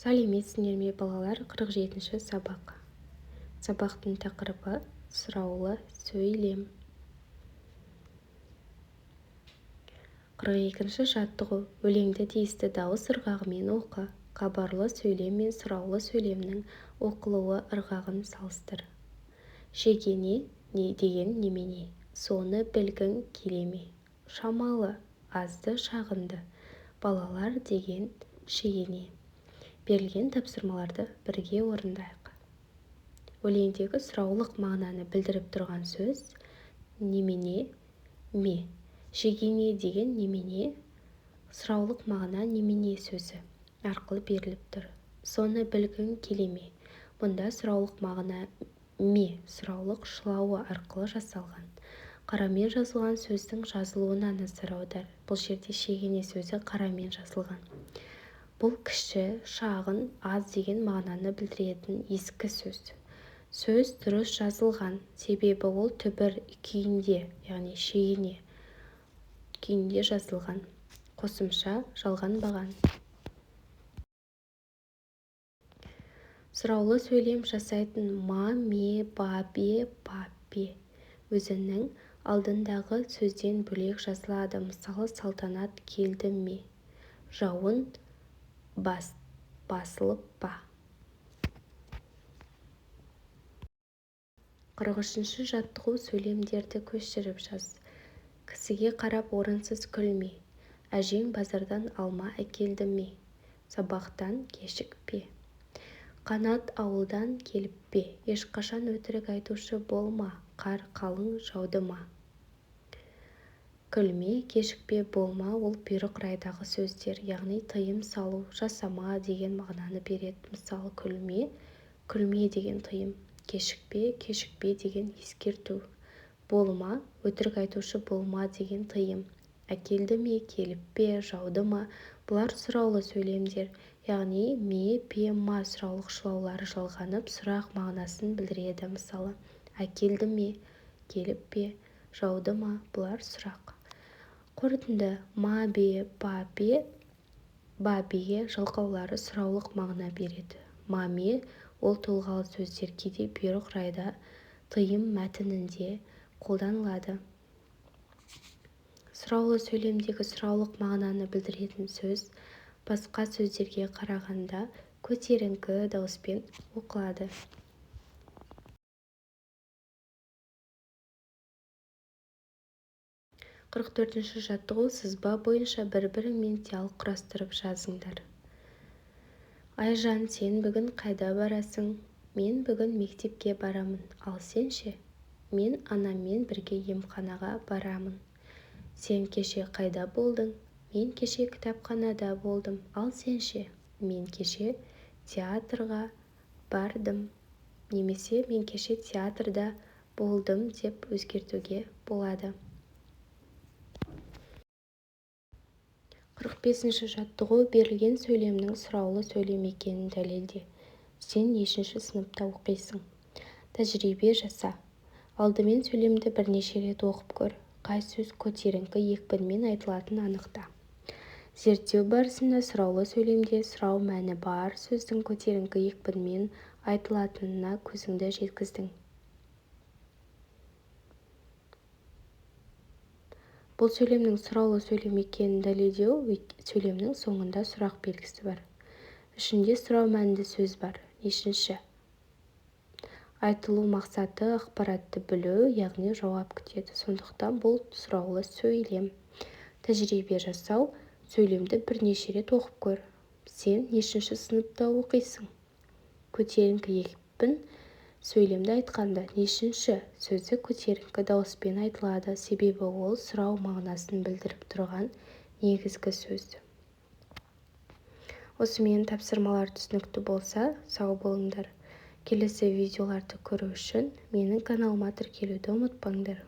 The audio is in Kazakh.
Сәлеметсіңдер ме, балалар! 47-ші сабақ. Сабақтың тақырыбы: сұраулы сөйлем. 42-ші жаттығу. Өлеңді тиісті дауыс ырғағымен оқы. Хабарлы сөйлем мен сұраулы сөйлемнің оқылуы ырғағын салыстыр. Шегене деген немене? Соны білгің келе ме? Шамалы, азды, шағынды. Балалар деген шегене. Берілген тапсырмаларды бірге орындайық. Өлеңдегі сұраулық мағынаны білдіріп тұрған сөз немене, ме. Шегене деген немене сұраулық мағына немене сөзі арқылы беріліп тұр. Соны білгің келе ме? Мұнда сұраулық мағына ме сұраулық шылауы арқылы жасалған. Қарамен жазылған сөздің жазылуына назар аудар. Бұл жерде шегене сөзі қарамен жазылған. Бұл кіші, шағын, аз деген мағынаны білдіретін ескі сөз. Сөз дұрыс жазылған, себебі ол түбір күйінде, яғни шегене күйінде жазылған. Қосымша жалғанбаған. Сұраулы сөйлем жасайтын ма, ме, ба, бе, па, пе өзінің алдындағы сөзден бөлек жазылады. Мысалы, Салтанат келді ме? Жауын басылып па? 43-ші жаттығу. Сөйлемдерді көшіріп жаз. Кісіге қарап орынсыз күлме. Әжең базардан алма әкелді ме? Сабақтан кешікпе. Қанат ауылдан келіп пе? Ешқашан өтірік айтушы болма. Қар қалың жауды ма? Күлме, кешікпе, болма ол бұйрық райдағы сөздер, яғни тыйым салу, жасама деген мағынаны береді. Мысалы, күлме, күлме деген тыйым, кешікпе, кешікпе деген ескерту, болма, өтірік айтушы болма деген тыйым. Әкелді ме, келіп пе, жауды ма? Бұлар сұраулы сөйлемдер, яғни ме, пе, ма сұраулық шылаулары жалғанып, сұрақ мағынасын білдіреді. Мысалы, әкелді ме, келіп пе, жауды ма? Бұлар сұрақ. Қорытынды: ма, бе, па, пе, ба, бе жалғаулары сұраулық мағына береді. Ма, ме ол тұлғалы сөздер кейде бұйрық райда тыйым мәнінде қолданылады. Сұраулы сөйлемдегі сұраулық мағынаны білдіретін сөз басқа сөздерге қарағанда көтеріңкі дауыспен оқылады. 44-ші жаттығу. Сызба бойынша бір-бірімен диалог құрастырып жазыңдар. Айжан, сен бүгін қайда барасың? Мен бүгін мектепке барамын. Ал сен ше? Мен анаммен бірге емханаға барамын. Сен кеше қайда болдың? Мен кеше кітапханада болдым. Ал сен ше? Мен кеше театрға бардым. Немесе мен кеше театрда болдым деп өзгертуге болады. 45-ші жаттығу. Берілген сөйлемнің сұраулы сөйлем екенін дәлелде. Сен нешінші сыныпта оқисың? Тәжірибе жаса. Алдымен сөйлемді бірнеше рет оқып көр. Қай сөз көтеріңкі екпінмен айтылатынын анықта. Зерттеу барысында сұраулы сөйлемде сұрау мәні бар сөздің көтеріңкі екпінмен айтылатынына көзіңді жеткіздің. Бұл сөйлемнің сұраулы сөйлем екенін дәлелдеу сөйлемнің соңында сұрақ белгісі бар. Ішінде сұрау мәнді сөз бар. Нешінші? Айтылу мақсаты ақпаратты білу, яғни жауап күтеді. Сондықтан бұл сұраулы сөйлем. Тәжірибе жасау. Сөйлемді бірнеше рет оқып көр. Сен нешінші сыныпта оқисың? Көтеріңкі екпін сөйлемді айтқанда нешінші сөзі көтеріңкі дауыспен айтылады, себебі ол сұрау мағынасын білдіріп тұрған негізгі сөз. Осымен тапсырмалар түсінікті болса, сау болыңдар. Келесі видеоларды көру үшін менің каналыма тіркелуді ұмытпаңдар.